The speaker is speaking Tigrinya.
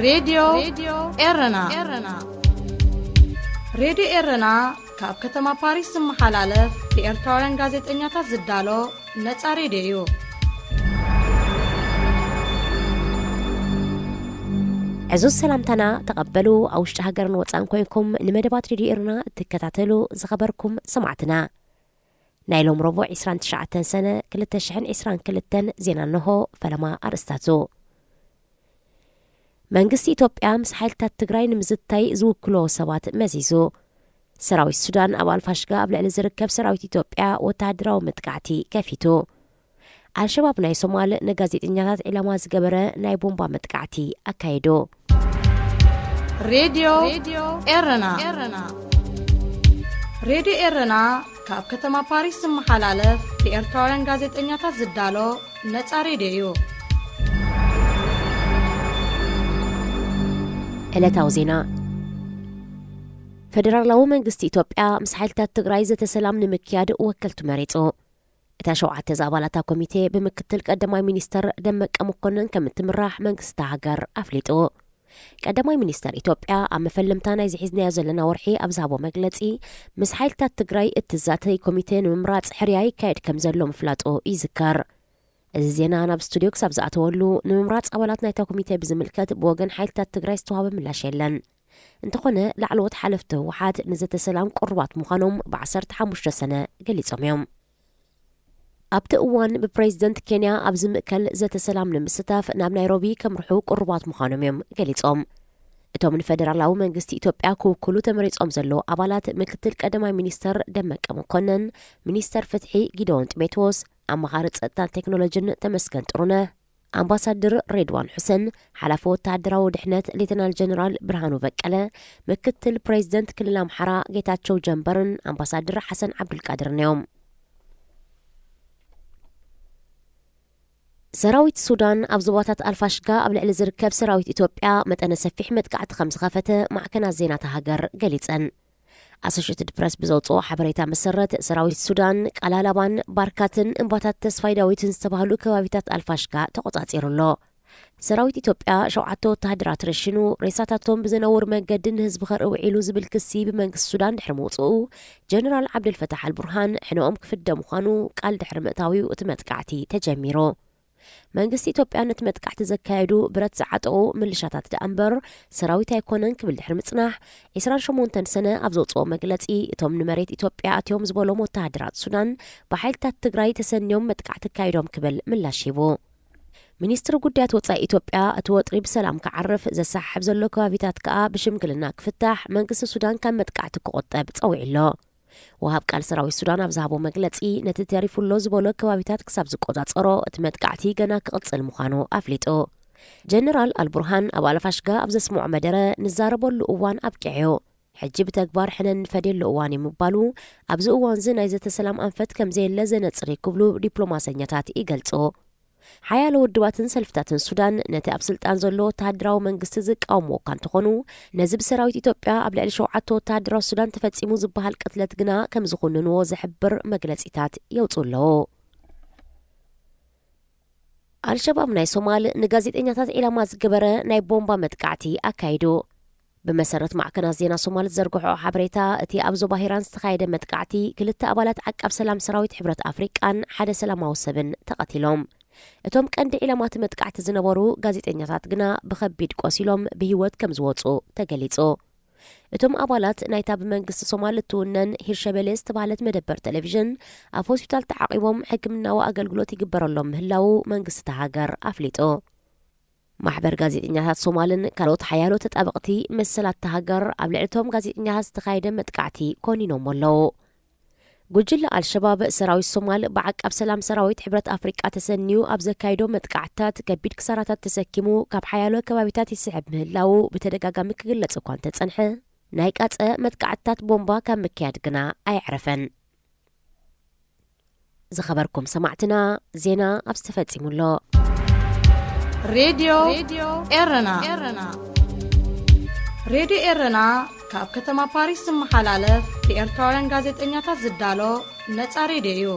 ሬድዮ ኤረና። ሬድዮ ኤረና ካብ ከተማ ፓሪስ ዝመሓላለፍ ብኤርትራውያን ጋዜጠኛታት ዝዳሎ ነጻ ሬድዮ እዩ። ዕዙዝ ሰላምታና ተቐበሉ። ኣብ ውሽጢ ሃገርን ወጻእን ኮይንኩም ንመደባት ሬድዮ ኤረና እትከታተሉ ዝኸበርኩም ሰማዕትና፣ ናይ ሎም ረቡዕ ዕስራን ትሽዓተን ሰነ ክልተ ሽሕን ዕስራን ክልተን ዜና እንሆ። ፈለማ ኣርእስታቱ። መንግስቲ ኢትዮጵያ ምስ ሓይልታት ትግራይ ንምዝታይ ዝውክሎ ሰባት መዚዙ። ሰራዊት ሱዳን ኣብ ኣልፋሽጋ ኣብ ልዕሊ ዝርከብ ሰራዊት ኢትዮጵያ ወተሃደራዊ መጥቃዕቲ ከፊቱ። ኣልሸባብ ናይ ሶማል ንጋዜጠኛታት ዒላማ ዝገበረ ናይ ቦምባ መጥቃዕቲ ኣካይዱ። ሬድዮ ኤረና። ሬድዮ ኤረና ካብ ከተማ ፓሪስ ዝመሓላለፍ ብኤርትራውያን ጋዜጠኛታት ዝዳሎ ነጻ ሬድዮ እዩ። ዕለታዊ ዜና። ፈደራላዊ መንግስቲ ኢትዮጵያ ምስ ሓይልታት ትግራይ ዘተ ሰላም ንምክያድ ወከልቱ መሪጹ። እታ ሸውዓተ ዝኣባላታ ኮሚቴ ብምክትል ቀዳማይ ሚኒስተር ደመቀ መኮንን ከም እትምራሕ መንግስቲ ሃገር ኣፍሊጡ። ቀዳማይ ሚኒስተር ኢትዮጵያ ኣብ መፈለምታ ናይ ዝሒዝናዮ ዘለና ወርሒ ኣብ ዝሃቦ መግለጺ፣ ምስ ሓይልታት ትግራይ እትዛተይ ኮሚቴ ንምምራጽ ሕርያ ይካየድ ከም ዘሎ ምፍላጡ ይዝከር። እዚ ዜና ናብ ስቱድዮ ክሳብ ዝኣተወሉ፣ ንምምራጽ ኣባላት ናይታ ኮሚቴ ብዝምልከት ብወገን ሓይልታት ትግራይ ዝተዋህበ ምላሽ የለን። እንተኾነ፣ ላዕለዎት ሓለፍቲ ህወሓት ንዘተ ሰላም ቅሩባት ምዃኖም ብ ዓሰርተ ሓሙሽተ ሰነ ገሊጾም እዮም። ኣብቲ እዋን ብፕሬዝደንት ኬንያ ኣብ ዝምእከል ዘተ ሰላም ንምስታፍ ናብ ናይሮቢ ከምርሑ ቅሩባት ምዃኖም እዮም ገሊጾም። እቶም ንፈደራላዊ መንግስቲ ኢትዮጵያ ክውክሉ ተመሪጾም ዘለዉ ኣባላት ምክትል ቀዳማይ ሚኒስተር ደመቀ መኮንን፣ ሚኒስተር ፍትሒ ጊደዎን ጢሞቴዎስ፣ ኣማኻሪ ጸጥታን ቴክኖሎጂን ተመስገን ጥሩነህ፣ ኣምባሳደር ሬድዋን ሑሰን፣ ሓላፊ ወተሃደራዊ ድሕነት ሌተናል ጀነራል ብርሃኑ በቀለ፣ ምክትል ፕሬዝደንት ክልል ኣምሓራ ጌታቸው ጀንበርን ኣምባሳደር ሓሰን ዓብዱልቃድርን እዮም። ሰራዊት ሱዳን ኣብ ዞባታት ኣልፋሽጋ ኣብ ልዕሊ ዝርከብ ሰራዊት ኢትዮጵያ መጠነ ሰፊሕ መጥቃዕቲ ከም ዝኸፈተ ማዕከናት ዜና እታ ሃገር ገሊጸን። ኣሶሽየትድ ፕረስ ብዘውፅኦ ሓበሬታ መሰረት፣ ሰራዊት ሱዳን ቃላላባን ባርካትን እምባታት ተስፋይ ዳዊትን ዝተባህሉ ከባቢታት ኣልፋሽጋ ተቆጻጺሩ ኣሎ። ሰራዊት ኢትዮጵያ ሸውዓተ ወተሃደራት ረሺኑ፣ ሬሳታቶም ብዘነውር መንገዲ ንህዝቢ ከርኢ ውዒሉ ዝብል ክሲ ብመንግስቲ ሱዳን ድሕሪ ምውፅኡ፣ ጀነራል ዓብደልፈታሕ ኣልቡርሃን ሕነኦም ክፍደ ምዃኑ ቃል ድሕሪ ምእታዊኡ እቲ መጥቃዕቲ ተጀሚሩ። መንግስቲ ኢትዮጵያ ነቲ መጥቃዕቲ ዘካየዱ ብረት ዝዓጠቑ ምልሻታት ደኣ እምበር ሰራዊት ኣይኮነን ክብል ድሕሪ ምጽናሕ፣ ዕስራን ሸሞንተን ሰነ ኣብ ዘውፅኦ መግለጺ፣ እቶም ንመሬት ኢትዮጵያ ኣትዮም ዝበሎም ወተሃደራት ሱዳን ብሓይልታት ትግራይ ተሰንዮም መጥቃዕቲ ኣካይዶም ክብል ምላሽ ሂቡ። ሚኒስትሪ ጉዳያት ወጻኢ ኢትዮጵያ፣ እቲ ወጥሪ ብሰላም ክዓርፍ፣ ዘሰሓሕብ ዘሎ ከባቢታት ከኣ ብሽምግልና ክፍታሕ መንግስቲ ሱዳን ካብ መጥቃዕቲ ክቑጠብ ጸዊዑ ኣሎ። ወሃብ ቃል ሰራዊት ሱዳን ኣብ ዝሃቦ መግለጺ፣ ነቲ ተሪፉ ኣሎ ዝበሎ ከባቢታት ክሳብ ዝቆጻጸሮ፣ እቲ መጥቃዕቲ ገና ክቕጽል ምዃኑ ኣፍሊጡ። ጀነራል ኣልቡርሃን ኣብ ኣልፋሽጋ ኣብ ዘስምዖ መደረ፣ ንዛረበሉ እዋን ኣብቂዑ። ሕጂ ብተግባር ሕነ እንፈድየሉ እዋን እዩ ምባሉ፣ ኣብዚ እዋንዚ ናይ ዘተ ሰላም ኣንፈት ከም ዘየለ ዘነጽር እዩ ክብሉ ዲፕሎማሰኛታት ይገልጹ። ሓያሎ ውድባትን ሰልፍታትን ሱዳን ነቲ ኣብ ስልጣን ዘሎ ወተሃደራዊ መንግስቲ ዝቃወምዎ እኳ እንተኾኑ፣ ነዚ ብሰራዊት ኢትዮጵያ ኣብ ልዕሊ ሸውዓተ ወተሃደራት ሱዳን ተፈጺሙ ዝበሃል ቅትለት ግና ከም ዝኹንንዎ ዝሕብር መግለጺታት የውፅኡ ኣለዉ። ኣልሸባብ ናይ ሶማል ንጋዜጠኛታት ዒላማ ዝገበረ ናይ ቦምባ መጥቃዕቲ ኣካይዱ። ብመሰረት ማዕከናት ዜና ሶማል ዝዘርግሖ ሓበሬታ፣ እቲ ኣብ ዞባ ሂራን ዝተኻየደ መጥቃዕቲ፣ ክልተ ኣባላት ዓቃብ ሰላም ሰራዊት ሕብረት ኣፍሪቃን ሓደ ሰላማዊ ሰብን ተቐቲሎም። እቶም ቀንዲ ዒላማት መጥቃዕቲ ዝነበሩ ጋዜጠኛታት ግና ብኸቢድ ቆሲሎም ብህይወት ከም ዝወጹ ተገሊጹ። እቶም ኣባላት ናይታ ብመንግስቲ ሶማል እትውነን ሂርሸቤሌ ዝተባህለት መደበር ቴሌቪዥን፣ ኣብ ሆስፒታል ተዓቒቦም ሕክምናዊ ኣገልግሎት ይግበረሎም ምህላዉ መንግስቲ እታ ሃገር ኣፍሊጡ። ማሕበር ጋዜጠኛታት ሶማልን ካልኦት ሓያሎ ተጣበቕቲ መሰላት እታ ሃገር ኣብ ልዕሊ እቶም ጋዜጠኛታት ዝተኻየደ መጥቃዕቲ ኮኒኖም ኣለዉ። ጉጅለ ኣልሸባብ፣ ሰራዊት ሶማል ብዓቃብ ሰላም ሰራዊት ሕብረት ኣፍሪቃ ተሰንዩ ኣብ ዘካይዶ መጥቃዕትታት ከቢድ ክሳራታት ተሰኪሙ ካብ ሓያሎ ከባቢታት ይስሕብ ምህላዉ ብተደጋጋሚ ክግለጽ እኳ እንተጸንሐ፣ ናይ ቃጸ መጥቃዕትታት ቦምባ ካብ ምክያድ ግና ኣየዕረፈን። ዝኸበርኩም ሰማዕትና፣ ዜና ኣብዚ ተፈጺሙ ኣሎ። ሬድዮ ኤረና። ሬድዮ ኤረና ካብ ከተማ ፓሪስ ዝመሓላለፍ ብኤርትራውያን ጋዜጠኛታት ዝዳሎ ነጻ ሬድዮ እዩ።